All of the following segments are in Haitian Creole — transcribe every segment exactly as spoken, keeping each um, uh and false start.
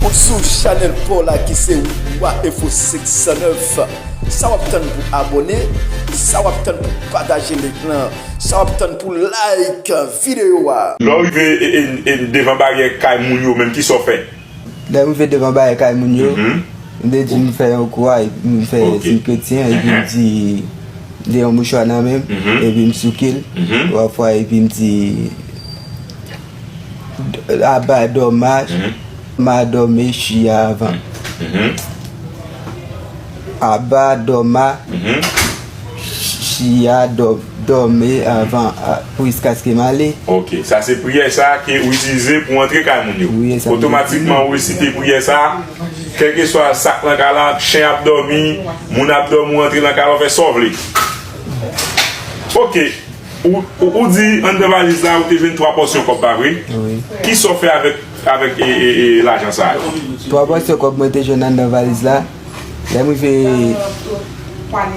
Ou sou chanèl pa w la ki se Wa Enfo senk san nèf. Sa w ap tann pou abòne? Sa w ap tann pou pataje link lan? Sa w ap tann pou like videyo a? Lè w rive e, e, e, devan baryè kay moun yo menm, kisa w fè? Lè m rive devan baryè kay moun yo, m te di m fè yon kwa, m fè ti kretyen, epi m di, m te yon mouchwa nan men m, epi m souke l twa fwa, epi m di, Aba dòma, ma dòme chiya avan. Aba dòma, chiya dò-, dòme avan, a, pou jiskaske m ale. Ok, sa se priyè sa ke ou itilize pou antre kay moun yo. Wi, e sa m Otomatikman ou resite priyè sa, kèlkeswa sa k nan kay la, chen ap dòmi, moun ap dòmi, ou antre nan kay la, ou fè sa w vle. Ok. Ou, ou, ou di anndan valiz la, ou te jwenn twa pòsyon kòb, pa vre? Wi. Kisa w fè avèk, avèk e, e, e, lajan sa yo? Twa pòsyon kòb mwen te jwenn anndan valiz la. Lè m rive,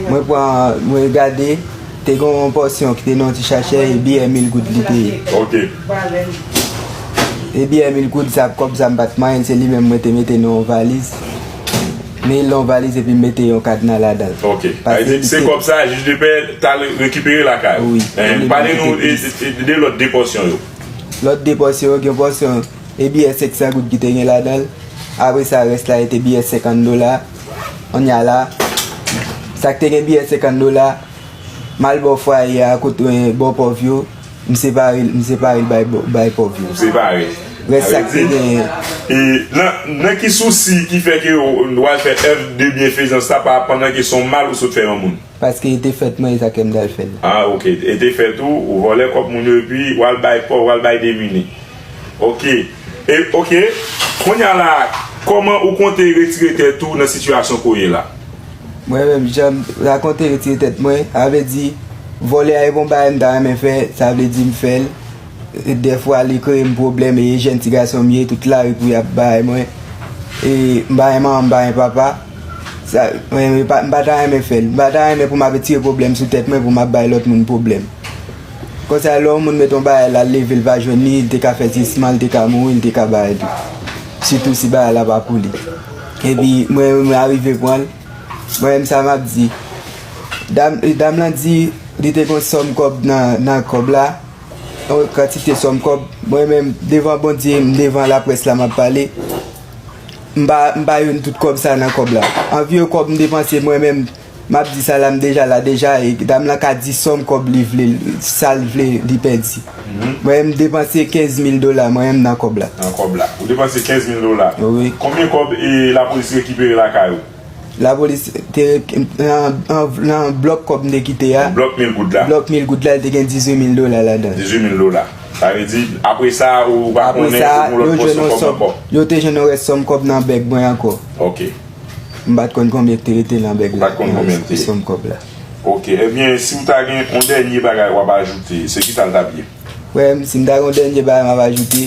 mwen pran, mwen gade, te gen yon pòsyon ki te nan yon ti sachè, e biyè mil goud li te ye. Ok. E biyè mil goud sa, kòb sa m pa t manyen l, se li menm mwen te mete nan yon valiz. Men l nan yon valiz epi m mete yon kadna ladan l. Ok. Sa vle di se kòb sa jij de pè t al rekipere lakay ou. Wi. Eh, pale nou de, de, de, de lòt de pòsyon yo. Lòt de pòsyon yo, gen pòsyon e biyè senk san goud ki te gen ladan l. Apre sa, rès la, e te biyè senkant dola. Kounye a la, sa k te gen biyè senkant dola, m al bò fwaye a, kote, eh, bò pòv yo, m separe, m separe l bay bò-, bay pòv yo. Ou separe. Rès sa k te genyen. E nan, nan ki sousi ki fè ke w, w al fè èv de byenfezans sa pa pandan ke se yon mal ou sot fè yon moun? Paske e te fèt mwen, e sa k fè m t al fè l. Ah, ok. E te fèt ou, ou vòlè kòb moun yo, epi w al bay pòv, w al bay demini. Ok. E, ok. Kounye a la, kòman ou konte retire tèt ou nan sitiyasyon ke w ye la? Mwen menm, jan m rakonte retire tèt mwen, sa vle di, vòlè a e pa yon bagay m ta renmen fè, sa vle di m fè l. E dèfwa li kreye m pwoblèm, e jèn ti gason m ye, tout lari pou y ap bay mwen. E m pa gen manman, m pa gen papa. Sa, mwen, mwen pa, m pa ta renmen fè l. M pa ta renmen pou m ap retire pwoblèm sou tèt mwen, pou m ap bay lòt moun pwoblèm. Konsa, lè yon moun mete yon bagay la, l leve, l pa jwenn li, li te ka fè zisman, li te ka mouri, li te ka bay tou. Sitou si bagay la pa pou li. Epi, mwen, mwen arive pran l. Mwen menm sa m ap di. Dam, dam lan di, li te gen yon sòm kòb nan, nan kòb la. Yon kantite sòm kòb. Mwen menm, devan Bondye, m devan laprès la, m ap pale. M pa, m pa jwenn tout kòb sa nan kòb la. Anviwon kòb m depanse, mwen menm, m ap di sa la, m deja la deja, e dam lan ka di sòm kòb li vle, sa l vle, li pèdi. Mwen menm, m depanse kenz mil dola, mwen menm, nan kòb la. Nan kòb la. Ou depanse kenz mil dola? Wi. Konbyen kòb, e, lapolis rekipere lakay ou? Lapolis te, nan, nan, nan blòk kòb m te kite a. Blòk mil goud la? Blòk mil goud la, li te gen dizuit mil dola ladan l. Dizuit mil dola. Sa vle di, apre sa, ou pa konnen, ou gen lòt pòsyon kòb ankò? Yo te jwenn yon rès sòm kòb nan bèg mwen ankò. Ok. M pa t konn konbyen ki te rete nan bèg la. Ou pa t konn konbyen ki te ye. Sòm kòb la. Ok. Ebyen, si w ta gen yon dènye bagay w ap ajoute, se kisa l t ap ye? Frè m, si m ta gen yon dènye bagay m ap ajoute,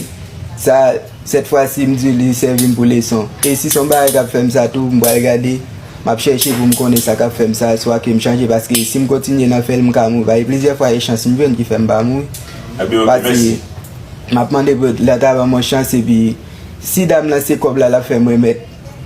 sa, sèt fwa si m di li sèvi m pou leson. E si se yon bagay k ap fè m sa tou, m pral gade, m ap chèche pou m konnen sa k ap fè m sa, swa ke m chanje, paske si m kontinye nan fè l, m ka mouri. Paske plizyè fwa, e chans m jwenn ki fè m pa mouri. Ebyen, ok, mèsi. Paske m ap mande pou lè ta ban mwen chans, epi si dam lan se kòb la, l ap fè m remèt,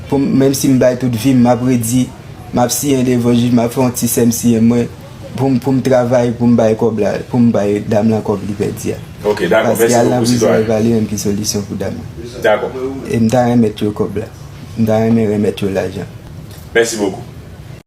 pou m, menm si m bay tout vi m, m ap redi, m ap siyen devan jij, m ap fè yon ti sèm siyen mwen, pou m, pou m travay, pou m bay kòb la, pou m bay dam lan kòb li pèdi a. Ok, dakò, mèsi bokou, sitwayen. Paske al nan prizon, e pa li menm ki solisyon pou dam lan. Dakò. E m ta renmen yo kòb la. M ta renmen remèt yo lajan. Mèsi bokou.